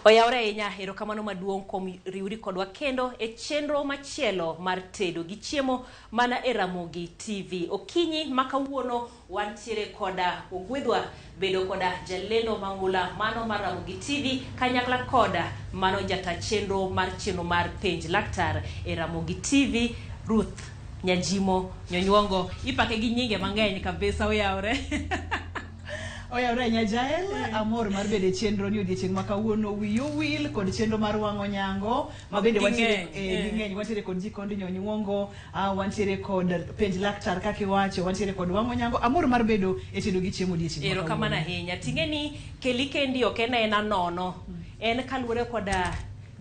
Oyawore ahinya, erokamano maduong' kuom riwri kodwa kendo e chenro machielo mar tedo gi chiemo mana e Ramogi TV. Okinyi ma kawuono wantiere koda ogwedhwa bedo koda jalendo mang'ula mano mar Ramogi TV kanyakla koda mano jata chenro mar chenro mar penj laktar e Ramogi TV Ruth Nyajimo Nyonyuongo. Ipake gi nyinge mang'eny kabisa oyawore. Oyawre ahinya Jael, amor mar bedo e chenro ni odiechieng' ma kawuono wiyi owil kod chenro mar wang'o nyango ma bende wantiere ging'eny wantiere kod jikond nyonyuongo, wantiere kod penj laktar kaka iwacho, wantiere kod wang'o nyango. Amor mar bedo e tedo gi chiemo odiechieng' ma Erokamano kawuono. ahinya. Ting'e ni keli kendi ok en aena nono. En kaluwore koda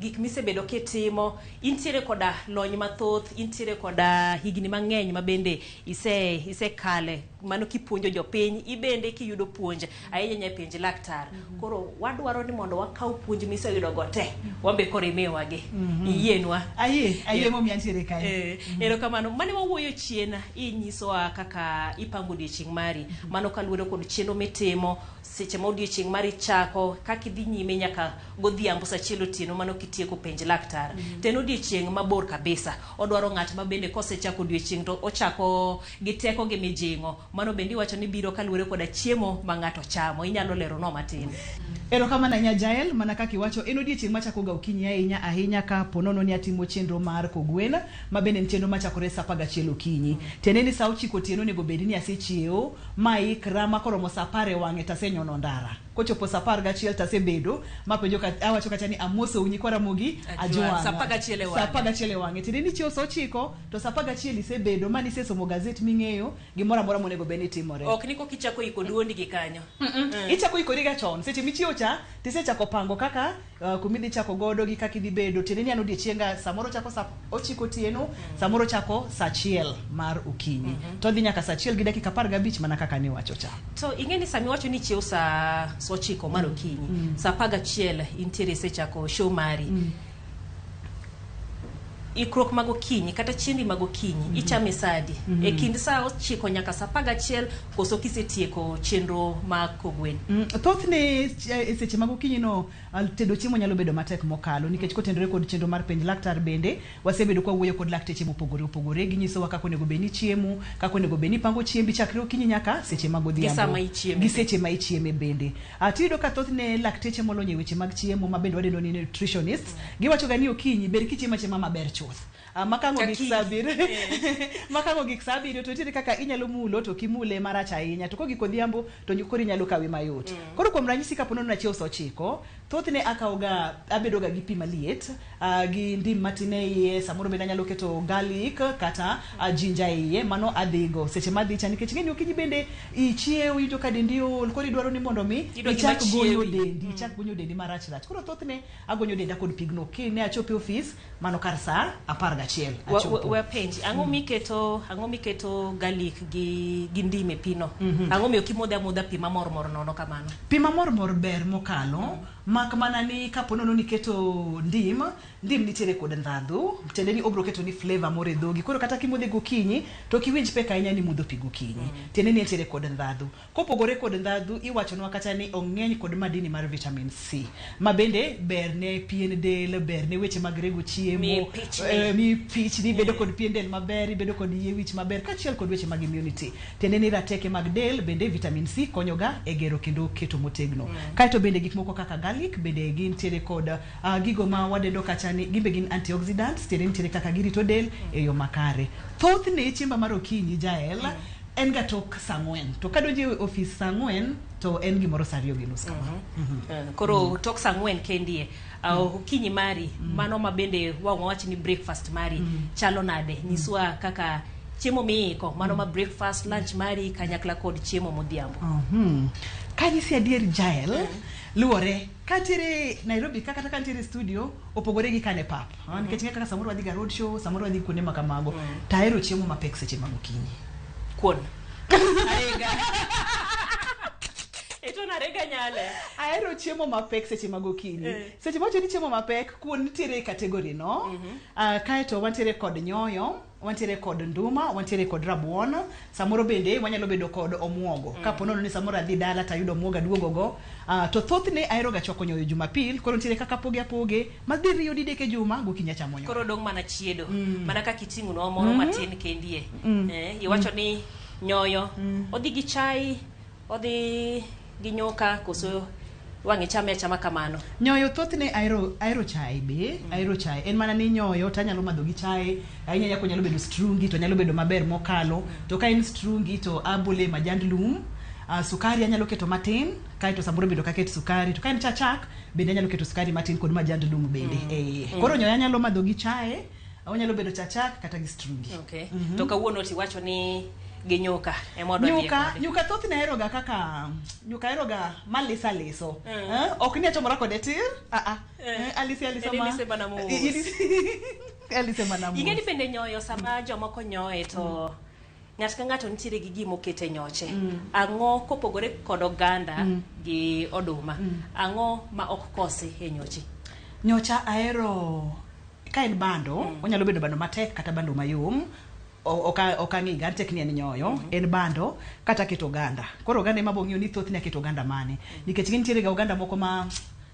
gik misebedo kitimo, intiere koda lony mathoth, intiere koda higni mang'eny ma bende ise isekale mano kipuonjo jopiny, ibende kiyudo puonj ahinya ahinya e penj laktar. Koro wadwaro ni mondo wakaw puonj miseyudo go te, wambe koro imiwagi. Iyienwa. Ayie, ayie momiyo antiere kae. Erokamano. Mane wawuoyo chien, inyisowa kaka ipango odiechieng' mari. Mano kaluwore kod chenro mitimo, seche ma odiechieng' mari chako, kaka idhi nyime nyaka godhiambo saa achiel otieno mano kitieko penj laktar. To en odiechieng' mabor kabisa. Odwaro ng'at ma bende kosechako odiechieng' to ochako gi teko gi mijing'o. Mano bende iwacho ni biro kaluwore koda chiemo ma ng'ato chamo. Inyalo leronwa matin. Erokamano ahinya Jael, mana kaka iwacho en odiechieng' machako ga okinyi ahinya ahinya ka po nono ni atimo chenro mar kogwen ma bende en chenro machakore saa 11 okinyi. Tiende ni saa 9 otieno onego bed ni asechiewo ma ikra ma koromo saa 10 e wang'e to asenyono ndara. Kochopo saa 11 to asebedo mapenjo ka, awacho kacha ni amosou nyikwa Ramogi Ajwang'. Saa 11 e wang'e. Saa 11 e wang'e. Tiende ni ichiewo saa 9 to saa 11 isebedo ma nisesomo gazet ming'eyo gimoro amora monego bed ni timore. Ok ni koka ichako iko duondi gi kanyo. Ichako ikori ga chon. Seche michiewo cha tisechako pango kaka kumidhi chako godo gi kaka idhi bedo. Tiende ni an odiechienga samoro chako saa 9 otieno, samoro chako saa 1 mar okinyi. To dhi nyaka saa 1 gi dakika 15 mana kaka niwacho cha. To ing'e ni sama iwacho ni ichiewo saa 9 mar okinyi, saa 11 intiere isechako show mari. Ikruok mag okinyi kata chiembi mag okinyi ichame saa adi? E kind saa 9 nyaka saa 11 koso kisetieko chenro mag kogwen? Thothne e seche mag okinyi no tedo chiemo nyalo bedo matek mokalo nikech kotenore kod chenro mar penj laktar bende wasebedo kwa wuoyo kod lakteche mopogore opogore ginyisowa kaka onego bed ni chiemo kaka onego bed ni ipango chiembi chakre okinyi nyaka seche mag odhiambo Gi sama ichieme gi seche ma ichieme bende. Tiyudo ka thothne lakteche molony e weche mag chiemo ma bende wadendo ni nutritionists giwacho ga ni okinyi ber kichiemo achiema maber chuth. Makango gik saa 7 makango gik saa 7 to nitiere kaka inyalo mulo to kimule marach ahinya to kogik odhiambo to koro inyalo kawe mayot. Koro kuom ranyisi kapo nono nachiewo saa 9 thothne akawo ga abedo ga gi pi maliet gi ndim matin e iye samoro bende anyalo keto garlic kata ginger e iye mano adhigo seche madhi cha nikech ing'eni okinyi bende ichiewo iwinjo ka dendi ool koro idwaro ni mondo mi ichak gonyo dendi ichak gonyo dendi marach rach koro thothne agonyo denda kod pigno kine achopo e ofis mano kar saa 11 achopo. We apenji, ang'o miketo ang'o miketo garlic gi ndim e pino? Ang'o miyo ok imodhe amodha pi mamor mor nono kamano? Pi mamor mor ber mokalo mak mana ni kapo nono ni iketo ndim, ndim nitiere kod ndhadhu tiende ni obro keto ni flavor moro e dhogi koro kata kimodhe gokinyi to ok iwinj pek ahinya ni imodho pi gokinyi tiende ni entiere kod ndhadhu. Kopogore kod ndhadhu iwachonwa kata ni ong'eny kod madini mar vitamin C ma bende ber ne pien del, ber ne weche mag rego chiemo, Miyi pichni. Miyi pichni, ibedo kod pien del maber, ibedo kod yie wich maber kaachiel kod weche mag immunity. Tiende ni rateke mag del bende vitamin C konyoga e gero kendo keto motegno. Kaeto bende gik moko kaka garlic bende gintiere kod gigo ma wadendo kacha ni gimbe gin antioxidants, tiende ni nitiere kaka girito del e yo makare. Thothne chiemba mar okinyi Jael en ga tok saa 4 to kadonjo e ofis saa 4 to en gimoro saa 2:30 kama. Koro tok saa 4 kendie okinyi mari mano ma bende wawach ni breakfast mari chalo nade? Nyiswa kaka chiemo miiko mano ma breakfast, lunch mari kanyakla kod chiemo modhiambo. Kanyisi adier Jael, luwore kantiere Nairobi ka kata kantiere studio opogore gi kane pap. Nikech ng'e kaka samoro wadhi ga road show, samoro wadhi kuonde ma kamago. To ahero chiemo mapek seche mag okinyi. Kuon. Ahiga. E to narega nyale. Ahero chiemo mapek seche mag okinyi. Seche mawacho ni chiemo mapek, kuon nitiere e category no. Kaeto wantiere kod nyoyo, wantiere kod nduma, wantiere kod rabuon. Samoro bende wanyalo bedo kod omuogo. Kapo nono ni samoro adhi dala tayudo omuogo aduogo go. To thothne ahero ga chwako nyoyo Jumapil, koro nitiere kaka apoge apoge, ma diriyo didek e juma, gokinyi achamo nyoyo. Koro dong' mana chiedo. Mana kaka iting'onwa moro matin kendie. Iwacho ni nyoyo odhi gi chai, odhi gi nyuka, koso wang' ichame achama kamano? Nyoyo thothne ahero chai be, ahero chai. En mana ni nyoyo to anyalo madho gi chai, ahinya ahinya konyalo bedo strungi to nyalo bedo maber mokalo. To ka en strungi to abole majand lum, sukari anyalo keto matin, kaeto samoro bende ok aket sukari. To ka en cha chak, bende anyalo keto sukari matin kod majand lum bende. Koro nyoyo anyalo madho gi chai, onyalo bedo cha chak kata gi strungi. Okay. To kawuono tiwacho ni gi nyuka ema wadwa dhiye Nyuka, kode. nyuka thothne ahero ga kaka nyuka ahero ga malisa liso. Ok ni achomora kode tir. Alise alisa En ma. ilise mana mos. Alise mana mos. Ing'e ni bende nyoyo sama jomoko nyoye to ng'ato ka ng'ato nitiere gi gima okete nyoche. Ang'o kopogore kod oganda gi oduma? Ang'o ma ok kosi e nyochi? Nyocha ahero ka en bando, onyalo bedo bando matek kata bando mayom. Ok ang'i ga tek ni en nyoyo, en bando kata keto oganda. Koro oganda ema bong'iyo ni thothne aketo oganda mane. Nikech nitiere ga oganda moko ma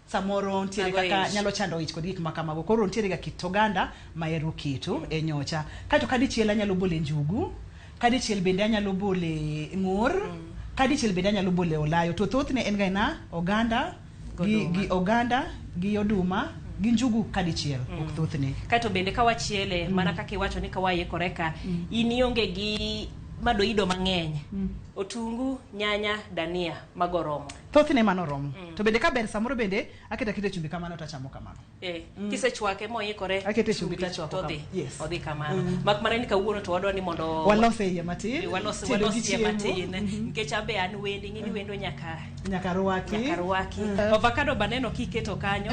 samoro nitiere Mago kaka ich. nyalo chando ich kod gik ma kamago. Koro nitiere ga kit oganda ma ahero keto e nyocha. Kaeto kadichiel anyalo bole njugu, kadichiel bende anyalo bole ng'or, kadichiel bende anyalo bole olayo. To thothne en ga ena oganda gi oganda gi oduma gi njugu kadichiel, ok thothne. Kaeto bende ka wachiele mana kaka iwacho ni ka waikore ka, in ionge gi madoido mang'eny. Otungu, nyanya, dania mago oromo. Thothne mano oromo. To bende ka ber samoro bende aketo aketa chumbi kamano to achamo kamano. Kisechwake moikore, Akete chumbi tachwako to odhi. kama. Yes. Odhi kamano. Mak mana ni kawuono to wadwa ni mondo walose iye matin. Tedo walos gi iye chiemo. matin. Nikech abe an wendo, ing'e ni wendo nyaka Nyaka rwaki. Nyaka rwaki. Avocado baneno kiketo kanyo.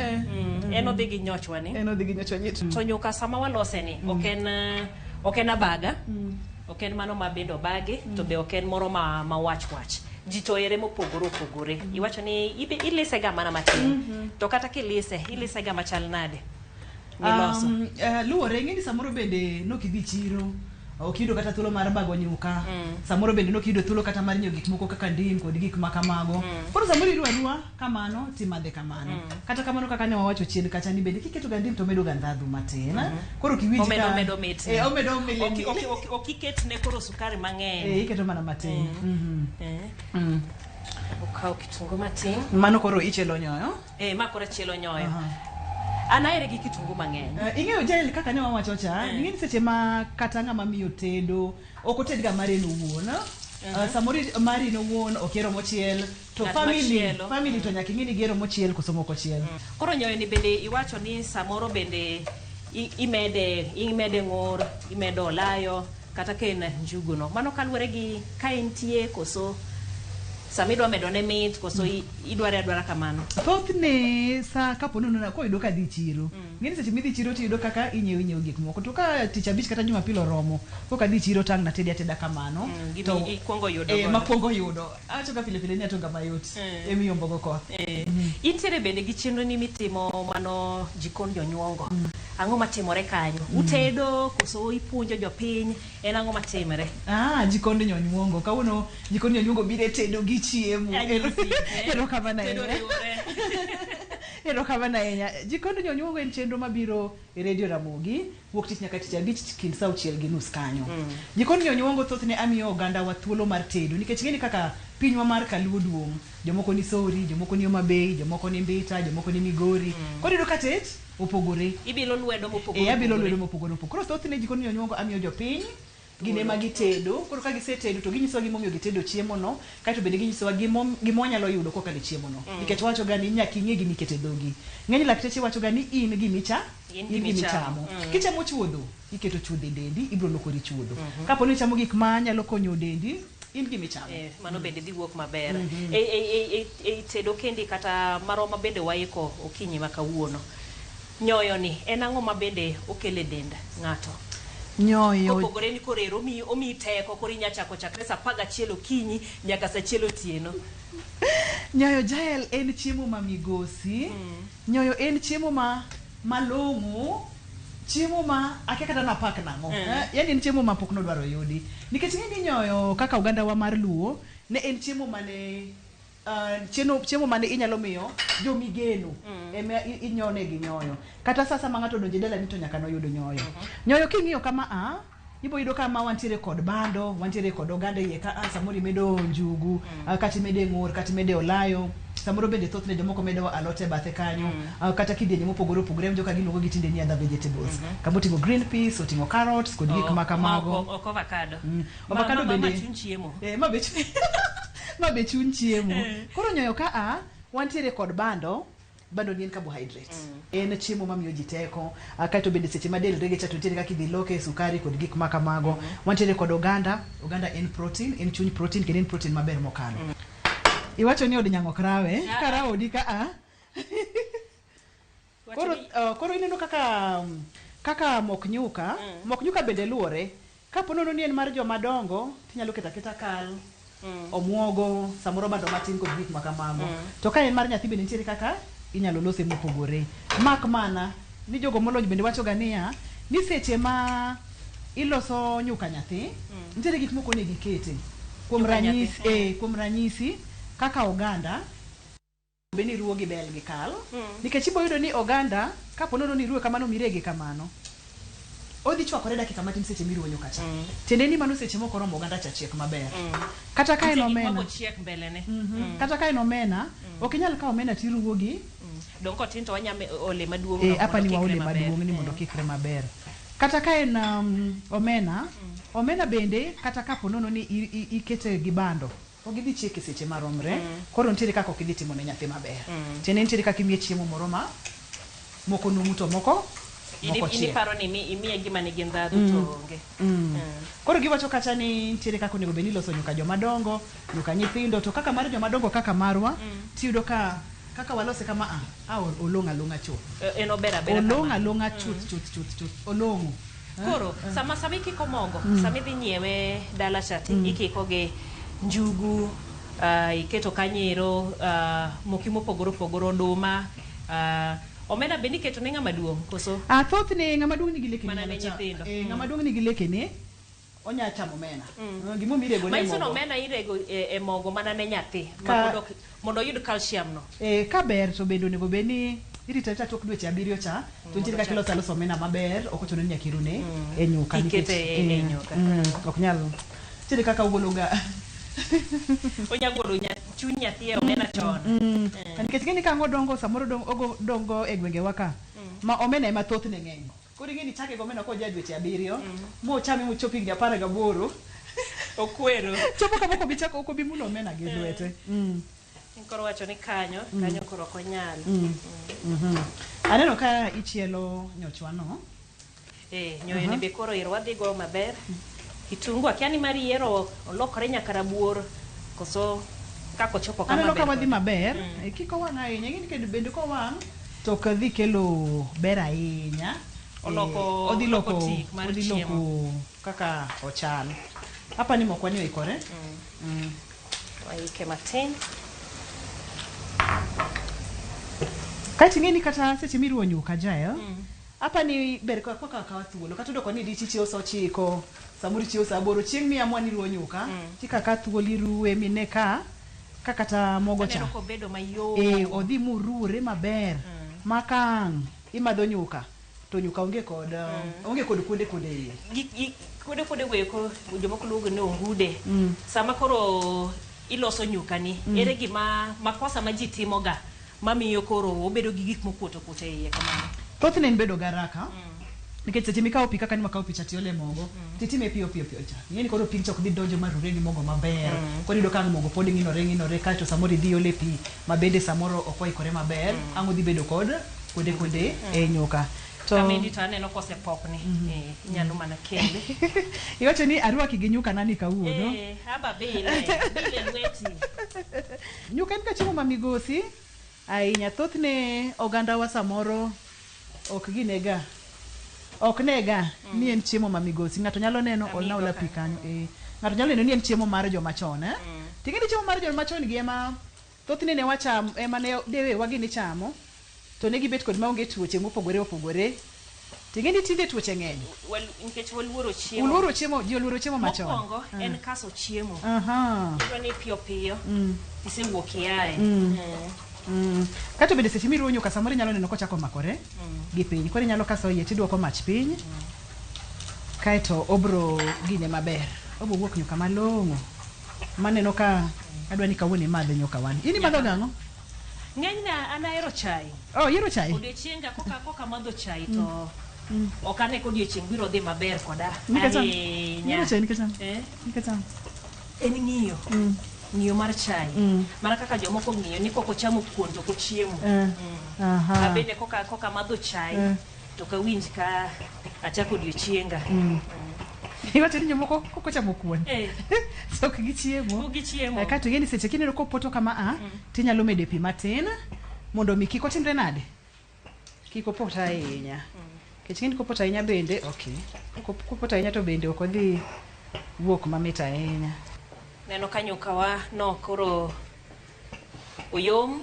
En odhi gi nyochwa ni. En odhi gi nyochwa ni. To nyuka sama walose ni, ok en abaga. Ok en mano ma bende obagi, to be ok en moro ma wach wach. Ji to ere mopogore opogore. Iwacho ni ilise ga mana matin. To kata kilise, ilise ga machal nade? Miloso. Luwore, ing'e ni samoro bende nok idhi chiro, ok iyudo kata thuolo mar bago nyuka. Samoro bende nok iyudo thuolo kata mar nyiewo gik moko kaka ndim kod gik ma kamago. Koro samoro iruo arua kamano timadhe kamano. Kata kamano kaka ne wawacho chien kacha ni bende kiketo ga ndim to omedo ga ndhadhu matin. Koro ok iwinj Omedo ka medo mit. Omedo mili mili. Ok iketne koro sukari mang'eny. Iketo mana matin. Okaw kitungu matin. Mano koro ichielo nyoyo. Ma koro achielo nyoyo. An ahere gi kitungu mang'eny. Ing'eyo Jael kaka ne wawacho cha, ing'e ni seche ma kata ng'ama miyo tedo, ok oted ga mare en owuon. Samoro mari en owuon ok ihero mochiel, to Ng'at machielo. family to nyaka ing'e ni gihero mochiel koso mok ochiel. Koro nyoyo ni bende iwacho ni samoro bende imede ng'or, imedo olayo, kata ka en njugu no. Mano kaluwore gi ka entie koso sama idwa medo ne mit koso idware adwara kamano. Thothne sa kapo ni oneno koyudo ka dhi chiro. Ng'eni seche midhi chiro tiyudo kaka inyiewo gik moko. To ka tich abich kata Jumapil oromo, koka adhi chiro to ang' natedi ateda kamano. Gima To ikwongo yudo godo. Makwongo yudo. Awacho ga pile pile ni atonga mayot. Emiyombo go koth. Intiere bende gi chenro ni mitimo mano jikon jonyuongo. Ang'o matimore kanyo? Utedo koso ipuonjo jopiny? En ang'o matimore? Jikond jonyuongo. Kawuono jikond jonyuongo biro tedo gi chiemo. Anyisi, eh. Erokamano Tedo ahinya. riwore. Erokamano ahinya. Jikond jonyuongo en chenro mabiro e Radio Ramogi wuok tich nyaka tich abich kind saa auchiel gi nus kanyo. Jikond jonyuongo thothne amiyo oganda wa thuolo mar tedo nikech ing'e ni kaka pinywa mar Kaluo duong', jomoko ni Sori, jomoko ni Homa Bay, jomoko ni Mbita, jomoko ni Migori. Koro iyudo ka tet opogore. Ibilo lwedo mopogore Abilo opogore. lwedo mopogore opogore. Koro thothne jikond jonyuongo amiyo jopiny gin ema gitedo. Koro ka gisetedo to ginyisowa gimomiyo gitedo chiemo no, kaeto bende ginyisowa gima wanyalo yudo kokalo e chiemo no. Nikech wawacho ga ni nyaka ing'e gima iketo e dhogi. Ng'eny lakteche wacho ga ni in In in gima gima ichamo. ichamo. Kichamo chuodho, iketo chuodho e dendi, ibiro lokori chuodho. Kapo ni ichamo gik ma nyalo konyo dendi, in gima ichamo. Mano bende dhi wuok maber. E tedo kendi kata maroma bende waiko okinyi ma kawuono. Nyoyo ni en ang'o ma bende okelo e dend ng'ato? Nyoyo. Kopogore ni koro ero omiyi teko, koro inya chako chakre saa apar gachiel okinyi nyaka saa achiel otieno. Nyoyo jael en chiemo ma migosi. Nyoyo en chiemo ma malong'o. Chiemo ma akia kata napak nang'o. Yani en chiemo ma pok nodwaro yudi. Nikech ing'e ni nyoyo kaka oganda wa mar Luo ne en chiemo mane chiemo mane inyalo miyo jomigeno ema inyone gi nyoyo. Kata sasa ma ng'ato odonjo e dalani to nyaka noyud nyoyo. Nyoyo king'iyo kama a ibo yudo ka ma wantiere kod bando, wantiere kod oganda iye ka a samoro imedo njugu, kata imede ng'or, kata imede olayo. Samoro bende thothne jomoko medo alot e bathe kanyo, kata kidienje mopogore opogore awinjo ka giluongo gi tinde ni other vegetables. Kama oting'o green peas, oting'o carrots kod gik ma kamago. Ok avocado. Avocado Ma bende chuny chiemo. Ma be chuny chiemo. Koro nyoyo ka a wantiere kod bando. Bando ni en carbohydrate. En chiemo mamiyo ji teko. Kaeto bende seche ma del rege cha to nitiere kaka idhi loke sukari kod gik ma kamago. Wantiere kod oganda. Oganda en protein, en chuny protein kendo en protein maber mokalo. Iwacho ni od nyang' ok rawe. Karawo odi ka a. Koro ineno kaka mok nyuka. Mok nyuka bende luwore. Kapo nono ni en mar joma dongo, tinyalo keto aketa kal, omuogo, samoro bando matin kod gik ma kamago. To ka en mar nyathi bende nitiere kaka inyalo lose mopogore. Mak mana ni jogo molony bende wacho ga niya, ni seche ma iloso nyuka nyathi, nitiere gik moko onego ikete. Kuom ranyisi, kaka oganda, be ni ruwo gi bel gi kal. Nikech ibo yudo ni oganda, kapo nono ni ruwe kamano mirege kamano, odhi chwakore dakika matin seche miruwo nyuka cha. Tiende ni mano seche moko oromo oganda cha chiek maber. Kata ka en omena. Kata ka en omena, ok inyal kawo omena tiruwo gi. Dong kotin to wanyame ole maduong' Apa ni waole maduong' ni mondo kikre maber. Kata ka en omena, omena bende kata kapo nono ni ikete gi bando, ok gidhi chiek e seche maromre. Koro nitiere kaka ok idhi timo ne nyathi maber. Tiende nitiere kaka imiye chiemo moro ma moko numu to moko chiek. Iniparo ni imiye gima nigi ndhadhu to onge. Koro giwacho kacha ni nitiere kaka onego bed ni iloso nyuka joma dongo, nyuka nyithindo, to kaka mar joma dongo kaka marwa, tiyudo ka kaka walose kama a olong'o along'a chuth. En ober abera. Olong'o along'a chuth chuth chuth chuth. Olong'o. Koro sama ikiko mogo, sama idhi nyiewe dala cha ikiko gi njugu, iketo kanyero, moki mopogore opogore, oduma, omena bende iketo ne ng'ama duong' koso? Thothne ng'ama duong' nigi lekene. Mana ne nyithindo. Ng'ama duong' nigi lekene, onya chamo omena. Gimomiyo irego ne Manyiso ni omena irego e mogo mana ne nyathi mondo oyud calcium no. Ka ber to bende onego bed ni irito arita tok dweche 7 cha, to nitiere kaka iloso alosa omena maber, ok ochuno ni nyaka irune e nyuka nikech e nyuka. Ok nyal. Nitiere kaka ogolo ga. Onya golo chuny nyathi e omena chon. Nikech ing'e ni ka ang' odongo samoro dongo e gwengewa ka, ma omena ema thothne ng'eny. Koro ing'e ni chake gi omena koja dweche 7, mochame mochop higni 18. Okwero. Chopo kama ok obi chako, ok obi mulo omena gi lwete. Koro wacho ni kanyo koro ok onyal. Aneno ka ichielo nyochwa no. Nyoyo ni be koro ero wadhi go maber. Kitungu akia ni mar yiero olokore nyaka rabuor koso kaka ochopo kama. Aneno ka wadhi maber. Kik owang' ahinya, ing'e ni kendo bende kowang' to ok dhi kelo ber ahinya. Odhi loko tik mar chiemo. Kaka ochal. Apa ni mokwa ni oikore. Waike matin. Kaeto ing'e ni kata seche miruwo nyuka Jael, apa ni ber ka kawa thuolo, kata odoko ni dichi chiewo sa 9, samoro ichiewo sa 8, chieng' miamua ni iruwo nyuka, tikaka thuolo iruwe mine ka kata mogo cha. Aneno kobedo mayom. Odhi moruwore maber. Ma ka ang' imadho nyuka, to nyuka onge kod onge kod kuonde kuonde iye. Gi kuonde kuonde go eko jomoko luongo ni ongude. Sama koro iloso nyuka ni, ere gima makosa ma ji timoga mamiyo koro obedo gi gik mokuot okuot e iye kamano? Thothne en bedo garaka. Nikech seche mikawo pi kaka ni wakawo pi cha tiole mogo, titime piyo piyo piyo cha. Ing'e ni koro pig cha ok dhi donjo marure gi mogo maber. Koro iyudo ka mogo pod ng'inore ng'inore kaeto samoro idhi ole pi ma bende samoro ok oikore maber, ang' odhi bedo kod kuonde kuonde e nyuka. To kamendi to aneno kosepopni. Inyalo mana kele. Iwacho ni arwaki gi nyuka nani kawuono. Aba bile, bile lweti. Nyuka en ka chiemo ma migosi ahinya. Thothne oganda wa samoro ok ginega. Ok nega ni en chiemo ma migosi. Ng'ato nyalo neno olna ola pi kanyo. Ng'ato nyalo neno ni en chiemo mar joma chon, Ting'e ni chiemo mar joma chon gi ema Thothne ne wacham ema ne dewewa gini chamo to ne gibet kod maonge tuoche mopogore opogore. Ting'e ni tinde tuoche ng'eny. Nikech waluoro chiemo. Uluoro chiemo, ji oluoro chiemo machon. Mokwongo en kaso chiemo. Aha. Iyudo ni piyo piyo isewuok iae. Kato bende seche miruwo nyuka samoro inyalo neno kochako makore gi piny. Koro inyalo kaso iye tiduoko mach piny. Kaeto obro gine maber. Obro wuok nyuka malong'o. Maneno ka adwa ni kawuono imadh nyuka wan. In imadho gang'o? Ng'enyne an ahero chai. Oh, ihero chai? Odiochienga koka amadho chai to ok ane ka odiochieng' biro dhi maber koda. Nikech ang'o? Ahinya. Ihero chai nikech ang'o? Eh? Nikech ang'o? En ng'iyo. Ng'iyo mar chai. Mana kaka jomoko ng'iyo ni kok ochamo kuon to ok ochiemo. Aha. Abende koka amadho chai to ok awinj ka achako odiochienga. Iwacho ni jomoko kok ochamo kuon. To ok gichiemo. Ok gichiemo. Kato ing'e ni seche kineno kopoto kama a, tinyalo mede pi matin mondo mi kik otimre nade? Kik opot ahinya. Nikech ing'e ni kopoto ahinya bende, okay. Kopoto ahinya to bende ok odhi wuok mamit ahinya. Neno ka nyuka wa no koro oyom.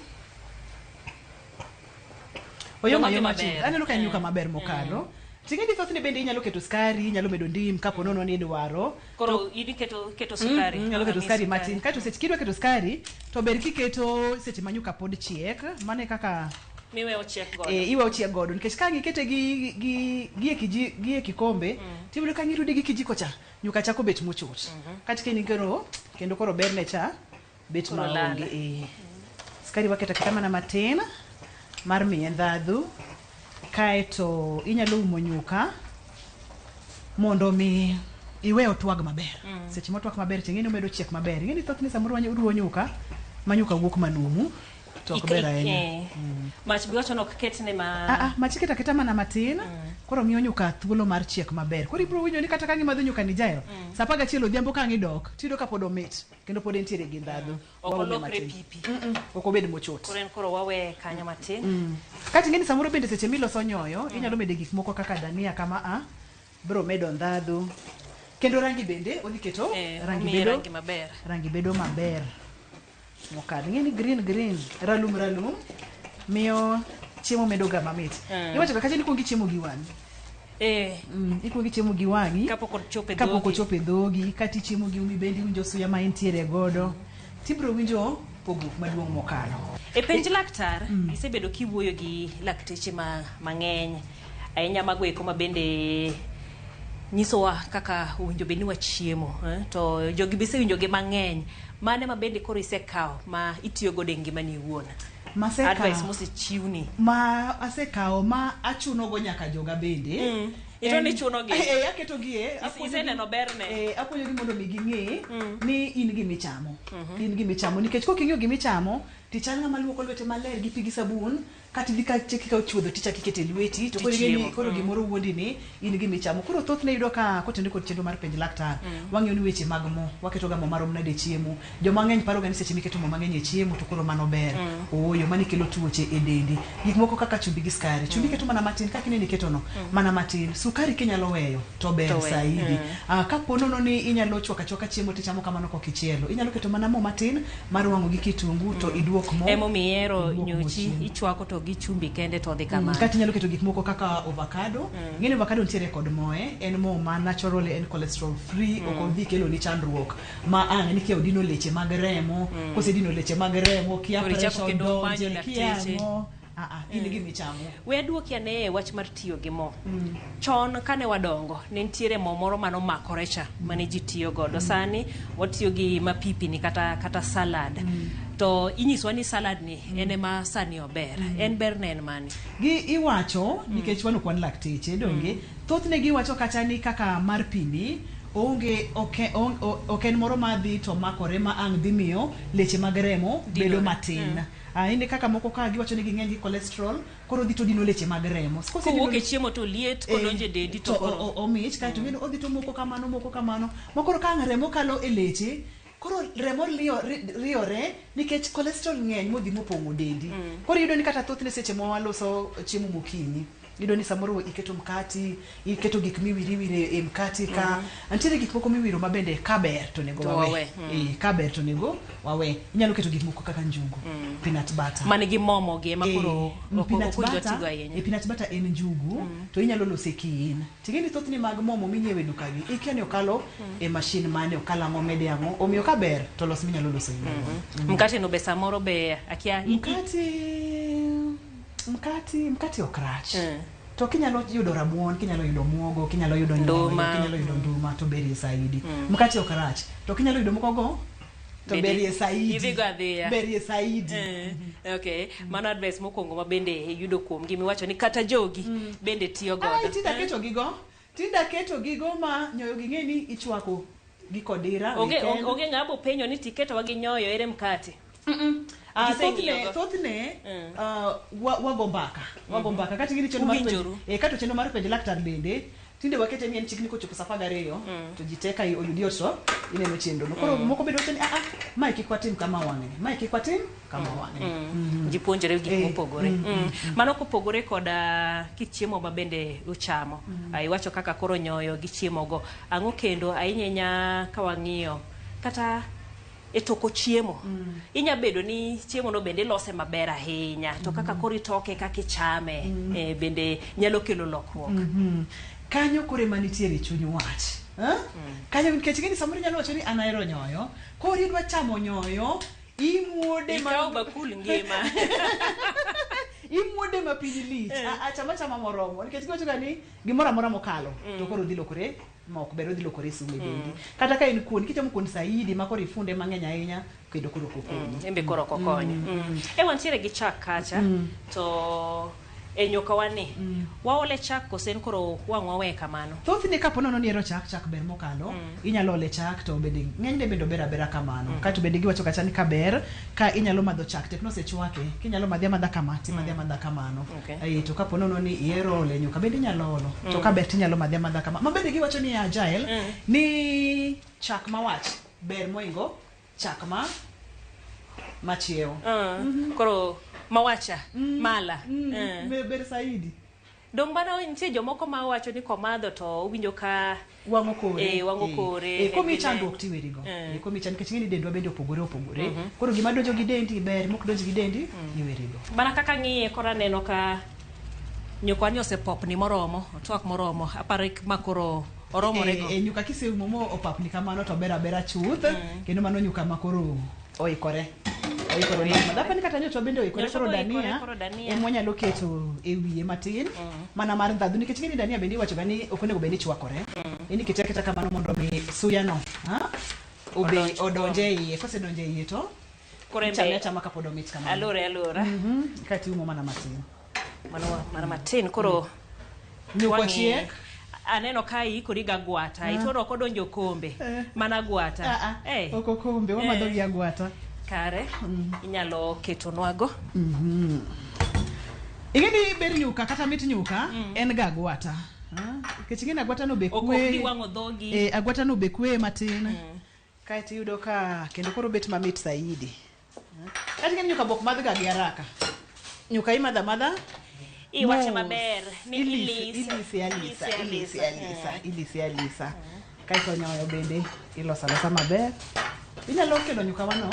Oyom Dong' odhi ayoma maber. chuth. Aneno ka en nyuka maber mokalo. Ting'e ni thothne bende inyalo keto sukari, inyalo medo ndim kapo nono ni idwaro. Koro in iketo sukari. Inyalo keto Ami sukari matin. Kaeto seche kidwa keto sukari to ber kiketo seche ma nyuka pod chiek. Mano e kaka Miwe ochiek godo. Iwe ochiek godo nikech ka ang' ikete gi e kikombe tiyudo ka ang' irude gi kijiko cha nyuka chako bet mochot. Kata ka in koro kendo koro berne cha bet Koro maonge. lal. Sukari waketo aketa mana matin mar miye ndhadhu. Kaeto inyalo umo nyuka mondo mi iwe otwag maber. Seche motwak maber to ing'e ni omedo chiek maber. Ing'e ni thothne samoro waruwo nyuka ma nyuka wuok manumu to ok ber ahinya. Mach be wacho ni ok ketne ma Mach iketo aketa mana matin. Koro miyo nyuka thuolo mar chiek maber. Koro ibiro winjo ni kata ka gimadho nyuka ni jaero, sa 11 odhiambo ka ang' idok, tiyudo ka pod omit kendo pod entiere gi ndhadhu. Ok Waume olokre matin. pipi. Ok obed mochot. Koro en koro wawe kanyo matin. Kaeto ing'e ni samoro bende seche miloso nyoyo, inyalo mede gik moko kaka dania kama a, biro medo ndhadhu. Kendo rangi bende odhi keto rangi Omiye bedo rangi maber. Rangi bedo maber. Mokalo. Ing'e ni green green, ralum ralum miyo chiemo medo ga mamit. Iwacho ga kacha ni ikuongo ichiemo gi wang'i. Ikuongo ichiemo gi wang'i. Kapok ochopo e Kapok dhogi. ochopo e dhogi, kata ichiemo gi umi bende iwinjo suya ma entiere godo. Tibiro winjo pogruok maduong' mokalo. E penj laktar, isebedo kiwuoyo gi lakteche mang'eny ahinya mago eko ma bende nyisowa kaka owinjo bed ni wachiemo, To jogi be isewinjo gi mang'eny. Mane ma bende koro isekawo ma itiyo godo e ngimani iwuon? Masekawo. Advice mosechiwni. Ma asekawo ma achunogo nyaka joga bende. Ito ni chunogi. Aketo gi e, Iseneno berne. Apuonjogi mondo mi ging'e ni in gima ichamo. In gima ichamo. Nikech kok ing'eyo gima ichamo, tichal ng'ama luoko lwete maler gi pi gi sabun, kata idhi ka cheki ka chuodho tichako ikete lweti, to koro ing'e ni Tichiemo. koro gimoro wuondi ni in gima ichamo. Koro thothne iyudo ka kotenore kod chenro mar penj laktar, wang'iyo ni weche mag mo, waketo ga mo marom nade e chiemo. Joma ng'eny paro ga ni seche miketo mo mang'eny e chiemo to koro mano ber. Ooyo, mano kelo tuoche e dendi. Gik moko kaka chumbi gi sukari. Chumbi iketo mana matin kaka ineno iketo no, mana matin. Sukari kinyalo weyo to ber To ber. saidi. Kapo nono ni inyalo chwako achwaka chiemo tichamo kamano kok ichielo. Inyalo keto mana mo matin mar wang'o gi kitungu to iduok mo. Emomiyo ihero Iduok mo nyochi, chien. ichwako to gi chumbi kende to odhi kamano. Kata inyalo keto gik moko kaka avocado. Ing'e ni avocado nitiere kod moe, en mo ma natural, en cholesterol free, ok odhi kelo ni chandruok ma ang' ni kia odino leche mag remo, kosedino leche mag remo, kia Koro ichako pressure kendo odonje, manyo kia lakteche. ang'o. In gima ichamo. We aduoki ane e wach mar tiyo gi mo. Chon kane wadongo, ne nitiere mo moro mane omakore cha, mane ji tiyo godo. Sani watiyo gi mapipi ni kata salad. To inyiswa ni salad ni en ema sani ober. En ber ne en mane? Gi iwacho, nikech wan ok wan lakteche, donge? Thothne giwacho kata ni kaka mar pi ni, onge, ok en moro ma dhi to makore ma ang' dhi miyo leche mag remo bedo Dinore. matin. Ine kaka moko ka giwacho ni ging'eny gi cholesterol, koro dhi to dino leche mag remo. Kosedino Kowuok e chiemo to liet, kodonjo e dendi to to koro omich, kaeto odhi to moko kamano, moko kamano. Ma koro ka ang' remo kalo e leche, koro remo riore nikech cholesterol ng'eny modhi mopong'o dendi. Koro iyudo ni kata thothne seche ma waloso chiemo mokinyi, Iyudo ni samoro iketo mkati, iketo gik miwiro iwiro e mkati ka. Nitiere gik moko miwiro ma bende kaber to onego To wawe. wawe, Kaber to onego wawe. Inyalo keto gik moko kaka njugu, peanut butter. Man gi momo gi ema koro Eh, ok peanut ok owinjo butter, tigo ahinya. Peanut butter en njugu to inyalo lose kiin. Ting'e ni thothne mag momo minyiewe e duka gi ikia ni okalo e mashin mane, okalo ang'o, mede ang'o. Omiyo kaber to los minyalo loso in owuon. Mkate no be samoro be akia Mkati ok rach. To kinyalo yudo rabuon, kinyalo yudo muogo, kinyalo yudo nyoyo, Nduma. kinyalo yudo nduma to berie saidi. Mkati ok rach. To kinyalo yudo moko go to Bende berie saidi. idhigo adhiya. Berie saidi. Okay, mano advice mokwongo ma bende iyudo kuomgi miwacho ni kata jogi bende tiyo Ai, godo. tinda keto gigo. Tinda keto gigo ma nyoyo gi ng'e ni ichwako gi kodira. Onge weekend. onge ng'ama penjo ni tiketowa gi nyoyo ere mkate. Ah, Giseng'iyogo. thothne wago mbaka. Wago mbaka. Kata ing'e ni chenro mar penj- Uwinjoru. Kato chenro mar penj laktar bende tinde wakete ni en chik ni kochopo saa 12 to ji te ka oyudi ot to ineno chenro no. Koro moko bende wacho ni ah ah mae kik watim kama wang'ni. Mae kik watim kama wang'ni. Ji puonjore gik mopogore. Mano kopogore koda kit chiemo ma bende uchamo. Iwacho kaka koro nyoyo gi chiemo go. Ang'o kendo ahinya ahinya ka wang'iyo kata e toko chiemo. Inya bedo ni chiemo no bende ilose maber ahinya to kaka koro itoke kaka ichame bende nyalo kelo lokruok. Kanyo koro ema nitiere chuny wach. Kanyo nikech ing'e ni samoro inyalo wacho ni an ahero nyoyo, koro idwa chamo nyoyo, imuode ma Ikawo bakul ngima. imuode ma piny lich. Chama chama moromo. Nikech giwacho ga ni gimoro amora mokalo to koro dhi lokore ma ok ber, odhi lokore sum e dendi. Kata ka en kuon, kichamo kuon saidi ma koro ifunde mang'eny ahinya, kendo koro ok okonyi. Embe koro ok okonyo. E wantiere gi chak kacha to e nyuka wani waole chak kose en koro wang' wawe kamano. Thothne kapo nono ni ihero chak, chak ber mokalo, inyalo ole chak to bende ng'enyne bende ober abera kamano. Kato bende giwacho kacha ni kaber ka inyalo madho chak tek nosechwake, kinyalo madhe amadha kama timadhe amadha kamano. Okay. To kapo nono ni ihero ole nyuka bende inyalo olo. To kaber tinyalo madhe amadha kama. Ma bende giwacho ni Jael ni chak mawach ber moingo chak ma machiewo. Koro mawacha mala. Ber saidi. Dong mana nitie jomoko ma wacho ni komadho to owinjo ka wang'o kore. Wang'o kore. Komiyi chandruok tiwerigo. Komiyi chandruok nikech ing'e ni dendwa bende opogore opogore. Koro gima donjo gi dendi ber, mok donj gi dendi iwerigo. Mana kaka ng'iye koro aneno ka nyukwa ni osepopni moromo, otwak moromo. Aparo ma koro oromore go. Nyuka kiseumo mo opapni kamano to ber abera chuth. Kendo mano nyuka ma koro oikore. Oikore. Dapa ni kata nyocha bende oikore Nyocha koro oikore, dania. koro dania. Ema wanyalo keto e wiye matin. Mana mar ndhadhu nikech ing'e ni dania bende iwacho ga ni ok onego bed ni chwakore. En ikete aketa kamano mondo mi suya no, ha? Obe odonje e iye. Kosedonjo e iye to Koro en ichame be achama kapod omit kamano. Alore alora. Kaeto iumo mana matin. Mano mana matin koro Nyuka wang'i- chiek. Aneno ka iikori ga gwata. Itono ok odonjo kombe. Mana gwata. Ok okombe, wamadho gi agwata. Kare, inyalo ketonwago. Ing'e ni ber nyuka kata mit nyuka en ga agwata. Nikech ing'e ni agwata no be Ok kwe. ok giwang'o dhogi. Agwata no be kwe matin. Kaeto iyudo ka kendo koro bet mamit saidi. Kata ing'e ni nyuka bok madh ga gi haraka. Nyuka imadho amadha. Iwache Mos. maber ni Ilise, ilise. ilise alisa, Ilise ilise alisa, ilise alisa. Kaeto nyoyo bende iloso alosa maber. Inyalo kelo nyuka wano.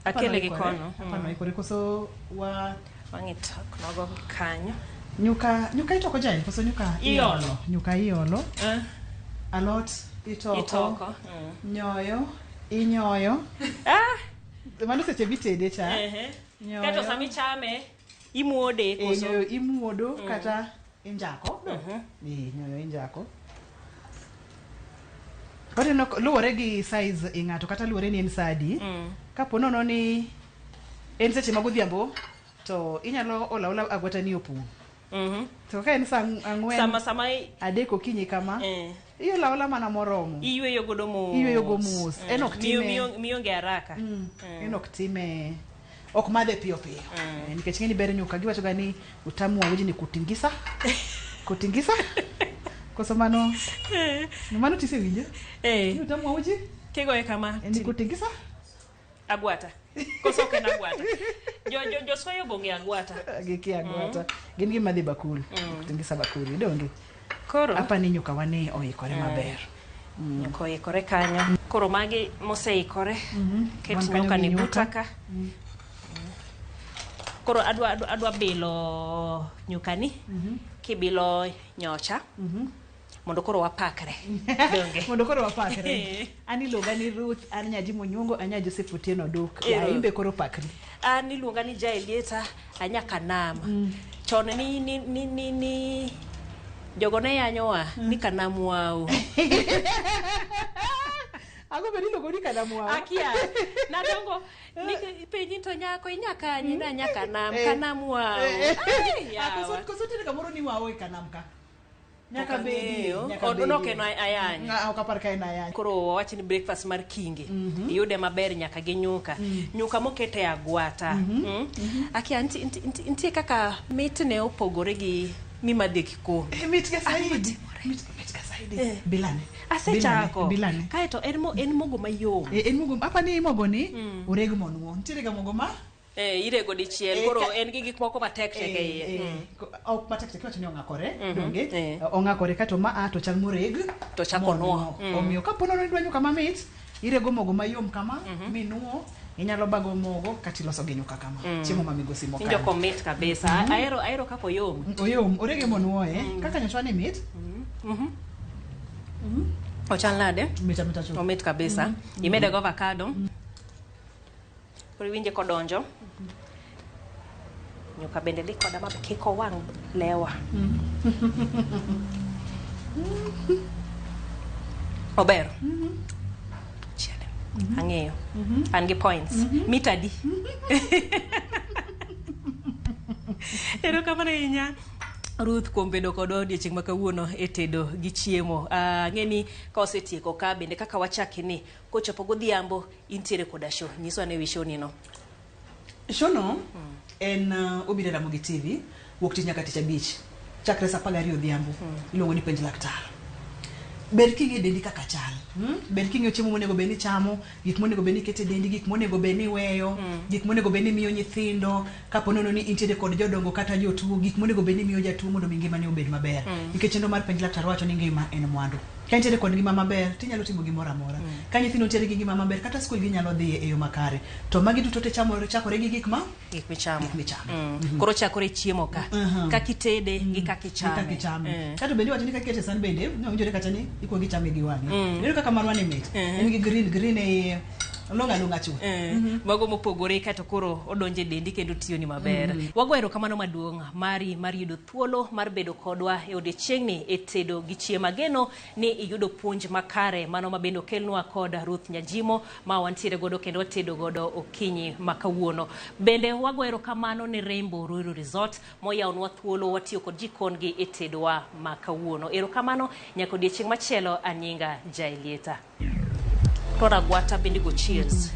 Akele gi kono. Apano ikore koso wa Wang'i tok nogo kanyo. Nyuka itoko jael koso nyuka Iolo. Nyuka iolo. Alot itoko. Itoko. Nyoyo inyoyo. Mano seche mitede cha. Nyoyo. Kato sama ichame imuode koso. Nyoyo imuodo kata injako. Nyoyo injako. Koro ineno luwore gi size i ng'ato kata luwore ni en sa adi. Kapo nono ni en seche mag odhiambo to inyalo olo aola agwata ni opong'. To ka en sa ang'wen Sama adek okinyi kama, iolo aola mana moromo. Iyweyo godo mos. Iyweyo go mos. En ok time. Mionge haraka. En ok time. Ok madhe piyo piyo. Nikech ng'eni ber nyuka giwacho ga ni utamu wa uji ni kutingisa. Kutingisa. Koso mano. Mano tisewinjo? Ni utamu wa uji? Kigoye kama. En ni kutingisa. Agwata. Koso ok en agwata. Jo jo jo soyo bong'e agwata. Gikia agwata. Gin gima dhi bakul. Tingisa bakuli donge. Koro Apa ni nyuka wane oikore maber. Nyuka oikore kanyo. Koro magi moseikore. Ket Wan kanyo nyuka gi ni nyuka. buta ka. Koro adwa bilo nyuka ni. Kibilo nyocha. Mondo koro wapakre. Donge. Mondo koro wapakre. An iluonga ni Ruth, an nya Jimo Nyuongo, an nya Joseph Otieno Duk. Ero. Ya imbe koro pakri. An iluonga ni Jaelieta anyaka nam. Chon ni jogo ne yanyowa ni kanam wau. Ang'o be niluongo ni kanam wau? Akia. Nadongo ni penji to nyako inyaka ni anyaka nam Eh. kanam wau. Ai, Ah, yawa. koso nitiere kamoro ni wao e kanam ka. Nyaka Ok bedie, ang'eyo. nyaka Ok, bedie. ok en ayany. Ah, ok apar ka en ayany. Koro wawach ni breakfast mar kingi iyude maber nyaka gi nyuka. Nyuka mokete agwata. Akia nitie kaka mitne opogore gi mimadhe kikombe. Eh, mit ga saidi. Mit ga saidi. Eh. Bilane. Asechako. Bilane. Kaeto en en mogo mayom. Eh, en mogo, apa ni mogo ni oreg monuo. Nitiere ga mogo ma Irego dichiel. Eh, Koro en gi gik moko matek tek e iye. Ok matek tek iwacho ni ong'akore, donge? Eh. Ong'akore kato ma a to chal moreg. To chako monuo. nuo. Omiyo kapo nono idwa nyuka mamit, irego mogo mayom kama, minuo, inyalo bago mogo kata iloso gi nyuka kama. Chiemo ma migosi Winjo mokalo. komit kabisa. Ahero kaka oyom. Oyom, orege monuoye. Kaka nyochwa ni mit, Ochal nade? mit amita chuth. Omit kabisa. Imede go avocado. Koro iwinje kodonjo. Nyuka bende dhi koda ma kik owang' lewa. Ober. Chiele. Ang'eyo. An gi points. Mit adi? Erokamano ahinya Ruth kuom bedo kodwa odiochieng' ma kawuono e tedo gi chiemo. Ang'e ni ka osetieko ka bende kaka wachaki ni kochopo godhiambo intiere koda show. Nyiswa ane wi show ni no. Show no en obiro e Ramogi TV wuok tich nyaka tich abich chakre saa 12 odhiambo. Iluongo ni Penj Laktar. Ber king'e dendi kaka chal. Ber king'eyo chiemo monego bed ni ichamo, gik monego bed ni iketo e dendi, gik monego bed ni iweyo, gik monego bed ni imiyo nyithindo, kapo nono ni intiere kod jodongo kata jotuo, gik monego bed ni imiyo jatuo mondo mi ngimane obed maber. Nikech chenro mar Penj Laktar wacho ni ngima en mwandu. Ka intiere kod ngima maber, tinyalo timo gimoro amora. Ka nyithindo nitiere gi ngima maber, kata skul ginyalo dhiye e yo makare. To magi duto te chakore gi gik ma Gik michamo. Gik michamo. Koro chakore e chiemo ka. Kaka itede gi kaka ichame. Kaka ichame. Kato bende iwacho ni kaka ikete e san bende, ne owinjore kata ni ikuongo ichame gi wang'i. Ineno kaka marwa ni mit. En gi green green e iye. Olong'o along'a chuth. Mago mopogore kaeto koro odonjo e dendi kendo tiyoni maber. Wago erokamano maduong' mari mar yudo thuolo mar bedo kodwa e odiechieng'ni e tedo gi chiemo. Ageno ni iyudo puonj makare mano ma bende okelnwa kod Ruth Nyajimo ma wantiere godo kendo watedo godo okinyi ma kawuono. Bende wago erokamano ne Rainbow Ruiru Resort moyawnwa thuolo watiyo kod jikon gi e tedowa ma kawuono. Erokamano nyaka odiechieng' machielo. Anyinga Jaelieta. Koro agwata bende go cheers.